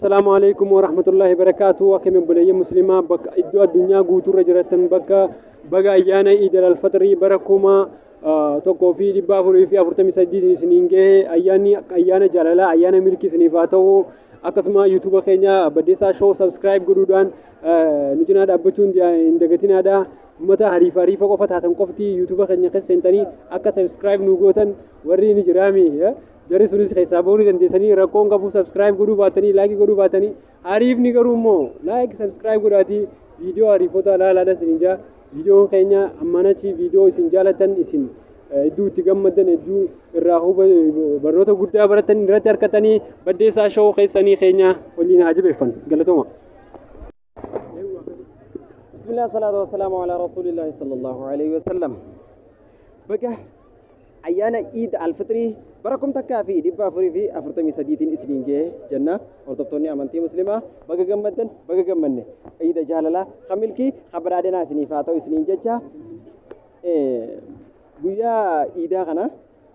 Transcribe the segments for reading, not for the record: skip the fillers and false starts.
Assalaamu alaikum warahmatullahi wabarakaatuh. Akkam obboleeyyan musliimaa bakka iddoo addunyaa guutuurra jiratan, bakka baga ayyaana Iid al-Fixrii bara 1448 isiniin gahe. Ayyaanni ayyaana jaalalaa, ayyaana milkii isiniif haa ta'u. Akkasuma YouTube keenya Baddeessaa Show subscribe godhuudhaan nu cinaa dhaabbachuun hin dagatinaadha. Uummata hariifa hariifa qofa taatan qofti YouTube keenya keessa seentanii akka subscribe nu gootan warri ni jiraami. Jarri sunis keessaa bahuu ni dandeessanii, rakkoon qabu. Subscribe godhuu baatanii, like godhuu baatanii, hariifni garuu immoo like subscribe godhaatii viidiyoo hariifota ilaalaadha isiniin jaa. Viidiyoon keenya ammaan achi viidiyoo isin jaalatan, isin hedduu itti gammaddan, hedduu irraa barnoota guddaa baratan irratti harkatanii Baddeessaa Show keessanii keenya waliin haa jabeeffan. Galatooma. Bismillah, salaatu wassalaamu ala rasuulillahi sallallahu alaihi wasallam. Baga ayyaana Iid Alfixrii bara 1443tiin isiniin ga'e jenna. Hordoftoonni amantii musliimaa baga gammaddan, baga gammanne. Iida jaalalaa, kan milkii, kan badhaadhinaa isiniif haa ta'u isiniin jecha. Guyyaa iidaa kana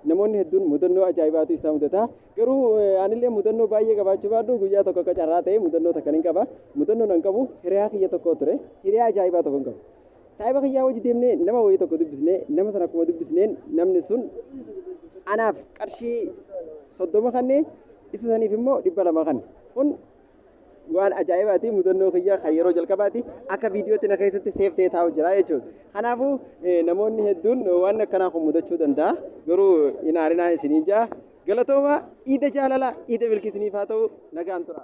namoonni hedduun mudannoo ajaa'ibaatu isaa mudata. Garuu anillee mudannoo baay'ee qabaachuu baadhu, guyyaa tokko akka carraa ta'e mudannoo takka nin qaba. Mudannoo nan qabu, hiriyaa kiyya tokko ture. Hiriyaa ajaa'ibaa tokko hin qabu. Saahiba kiyyaa wajji deemnee nama wayii tokko dubbisnee, nama sana akkuma dubbisneen namni sun anaaf qarshii 30 kannee, isa saniif immoo 200 kanne. Kun waan ajaa'ibaati, mudannoo kiyya kan yeroo jalqabaati akka viidiyootti na keessatti save ta'ee taa'u jira jechuudha. Kanaafuu namoonni hedduun waan akkanaa kun mudachuu danda'a. Garuu hin aarinaa isiniin jaa. Galatooma, iida jaalalaa, iida milkii isiniif haa ta'u, nagaan tura.